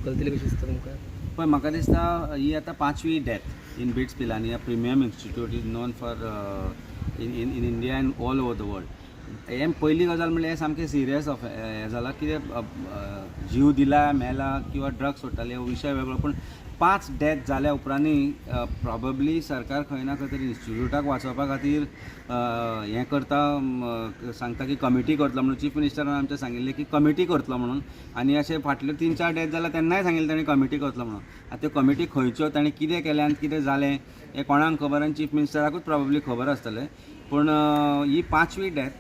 धुकलतले कशें दिसता तुमकां? पळय, म्हाका दिसता ही आतां पांचवी death in BITS Pilani, a premium institute is known for in India and all over the world. हें पयली गजाल म्हणल्यार हें सामकें सिरियस हें जालां. कितें जीव दिला, मेला किंवा ड्रग्स सोडटाले हो विशय वेगळो, पूण पांच डेथ जाल्या उपरांतूय प्रोबेबली सरकार खंय ना खंय तरी इन्स्टिट्यूटाक वाचोवपा खातीर हें करता, सांगता की कमिटी करतलो म्हणून. चीफ मिनिस्टरान आमचें सांगिल्लें की कमिटी करतलो म्हणून आनी अशें फाटल्यो तीन चार डेथ जाल्या तेन्नाय सांगिल्लें ताणें कमिटी करतलो म्हणून. आतां त्यो कमिटी खंयच्यो, ताणें कितें केलें आनी कितें जालें हें कोणाक खबर आनी चीफ मिनिस्टराकूच प्रोबेबली खबर आसतलें. पूण ही पांचवी डेथ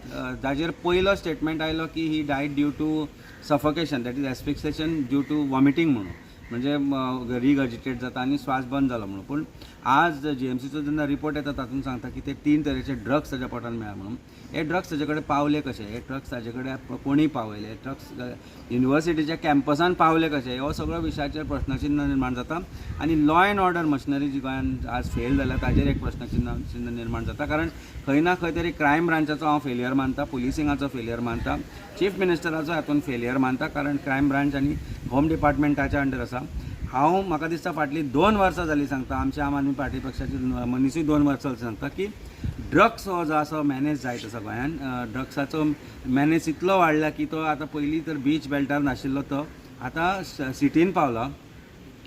जाजेर पयलो स्टेटमेंट आयलो की he died due to suffocation, that is asphyxiation due to vomiting म्हणून, म्हणजे रिगर्जिटेट जाता आनी श्वास बंद जालो म्हणून. पूण आज जीएमसीचो जेन्ना रिपोर्ट येता तातूंत सांगता की ते तीन तरेचे ड्रग्स ताच्या पोटान मेळ्ळा म्हणून. हे ड्रग्स ताजे कडेन पावले कशे? हे ड्रग्स ताजे कडेन कोणी पावयले? हे ड्रग्स युनिवर्सिटीच्या कॅम्पसान पावले कशे? हो सगळो विशयाचेर प्रश्नचिन्ह निर्माण जाता आनी लॉ एंड ऑर्डर मशिनरी जी गोंयांत आज फेल जाल्या ताजेर एक प्रश्नचिन्ह चिन्ह निर्माण जाता, कारण खंय ना खंय तरी क्रायम ब्रांचाचो हांव फेलियर मानता, पुलिसिंगाचो फेलियर मानता, चीफ मिनिस्टराचो हातूंत फेलियर मानता, कारण क्रायम ब्रांच आनी होम डिपार्टमेंटाच्या अंडर आसा. हांव म्हाका दिसता फाटलीं 2 वर्सां जालीं सांगता, आमच्या आम आदमी पार्टी पक्षाचे मनिसूय 2 वर्सां सांगता की ड्रग्स हो जो आसा मॅनेज जायत आसा गोंयान. ड्रग्साचो मॅनेज इतलो वाडला की तो आतां पयलीं तर बीच बेल्टार नाशिल्लो, तो आतां सिटीन पावला,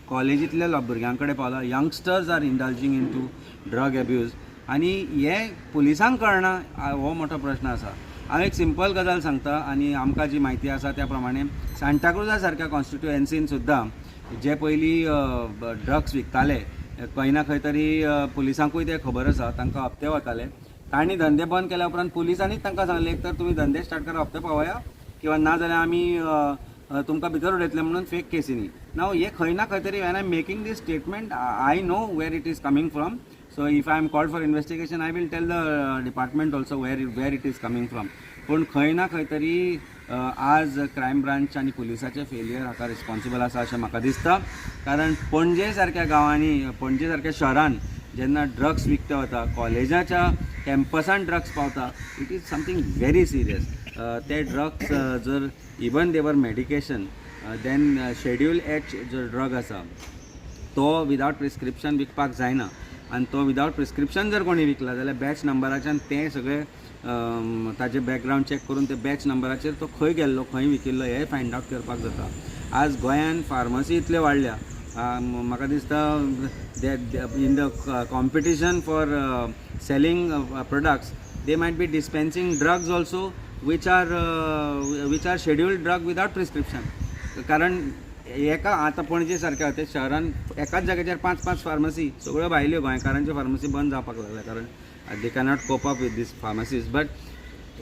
कॉलेजींतल्या भुरग्यां कडेन पावला. Youngsters are indulging into drug abuse आनी हे पुलिसांक कळना हो मोठो प्रश्न आसा. हांव एक सिंपल गजाल सांगता आनी आमकां जी म्हायती आसा त्या प्रमाणे सांताक्रुजा सारक्या कॉन्स्टिट्युएन्सीन सुद्दां जे पयलीं ड्रग्स विकताले, खंय ना खंय तरी पुलिसांकूय तें खबर आसा, तांकां हप्ते वताले. तांणी धंदे बंद केल्या उपरांत पुलिसांनीच तांकां सांगलें, एक तर तुमी धंदे स्टार्ट करा, हप्ते पावया किंवा ना जाल्यार आमी तुमकां भितर उडयतले म्हणून फेक केसीनी. नाव हे खंय ना खंय तरी, when I am making this statement, I know where it is coming from, so if I am called for investigation, I will tell the department also where it is coming from. पूण खंय ना खंय तरी आज crime branch आनी पुलिसाचें failure हाका responsible आसा अशें म्हाका दिसता, कारण पणजे सारक्या गांवांनी, पणजे सारक्या शहरान जेन्ना ड्रग्स विकते वता, कॉलेजाच्या कॅम्पसान ड्रग्स पावता, it is something very serious. ते ड्रग्स जर even they were medication, then Schedule H जो ड्रग आसा तो विदावट प्रिस्क्रिप्शन विकपाक जायना आनी तो विदावट प्रिस्क्रिप्शन जर कोणी विकला जाल्यार बॅच नंबराच्यान तें सगळें ताजें बॅकग्रावंड चॅक करून ते बॅच नंबराचेर तो खंय गेल्लो, खंय विकिल्लो हें फायंड आवट करपाक जाता. आज गोंयान फार्मसी इतल्यो वाडल्या, म्हाका दिसता in the competition for selling products, they might be dispensing drugs also which are scheduled drug without prescription, कारण एका आतां पणजे सारक्या ते शहरान एकाच जाग्याचेर पांच पांच फार्मसी, सगळ्यो भायल्यो गोंयकारांच्यो फार्मसी बंद जावपाक लागल्या, कारण they cannot cope up with these pharmacies. But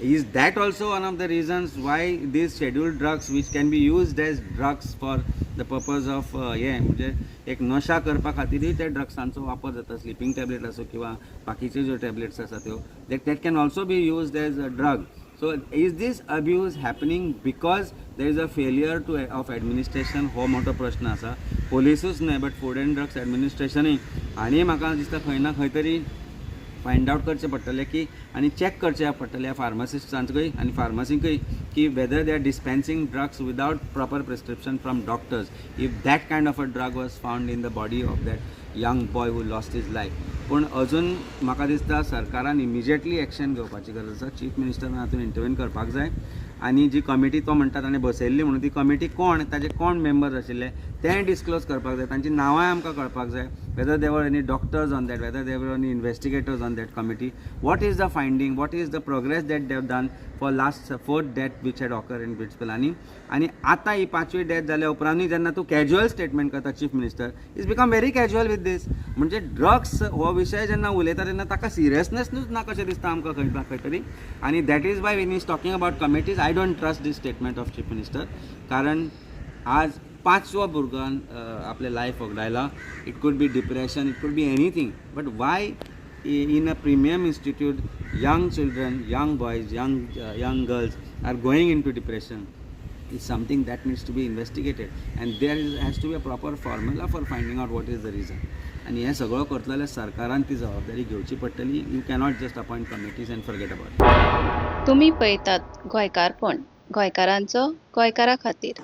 is that also one of the reasons why these scheduled drugs, which can be used as drugs for the purpose of हें म्हणजे एक नशा करपा खातीरूय त्या ड्रग्सांचो वापर जाता, स्लिपींग टॅबलेट आसूं किंवा बाकीच्यो ज्यो टॅबलेट्स आसा त्यो, that can also be used as a drug? So is this abuse happening because there is a failure to of administration? हो मोठो प्रश्न आसा. पोलिसूच न्हय, बट फूड अँड ड्रग्स एडमिनिस्ट्रेशनूय आनी म्हाका दिसता खंय ना खंय तरी फायंड आवट करचें पडटलें की आनी चॅक करचें पडटलें फार्मासिस्टांकूय आनी फार्मासींकूय की whether they are dispensing drugs without proper prescription from doctors, if that kind of a drug was found in the body of that young boy who lost his life. पूण अजून म्हाका दिसता सरकारान इमिजिएटली एक्शन घेवपाची गरज आसा. Chief मिनिस्टरान हातून intervene करपाक जाय आनी जी कमिटी तो म्हणटा ताणें बसयल्ली म्हणून, ती कमिटी कोण, ताजे कोण मेंबर्स आशिल्ले तें डिस्क्लोज करपाक जाय. तांची नांवांय आमकां कळपाक जाय, whether there were any doctors on that, whether there were any investigators on that committee, what is the finding, what is the progress that they've done for last fourth death which had occur in BITS Pilani. आनी आतां ही पांचवी death जाल्या उपरांतूय जेन्ना तूं casual statement करता, chief minister is become very casual with this. म्हणजे drugs हो विशय जेन्ना उलयता तेन्ना ताका सिरियसनेसूच ना कशें दिसता आमकां खंय ना खंय तरी. आनी that is why when he's talking about committees, I don't trust this statement of chief minister, कारण आज पांचवो भुरग्यान आपलें life वगडायला. It could be depression, it could be anything, but why in a premium institute young children, young boys, young girls are going into depression is something that needs to be investigated and there has to be a proper formula for finding out what is the reason. आनी हें सगळो करतलो जाल्यार सरकारान ती जबाबदारी घेवची पडटली. You cannot just appoint committees and forget about. तुमी पळयतात गोंयकारपण, गोंयकारांचो गोंयकारा खातीर.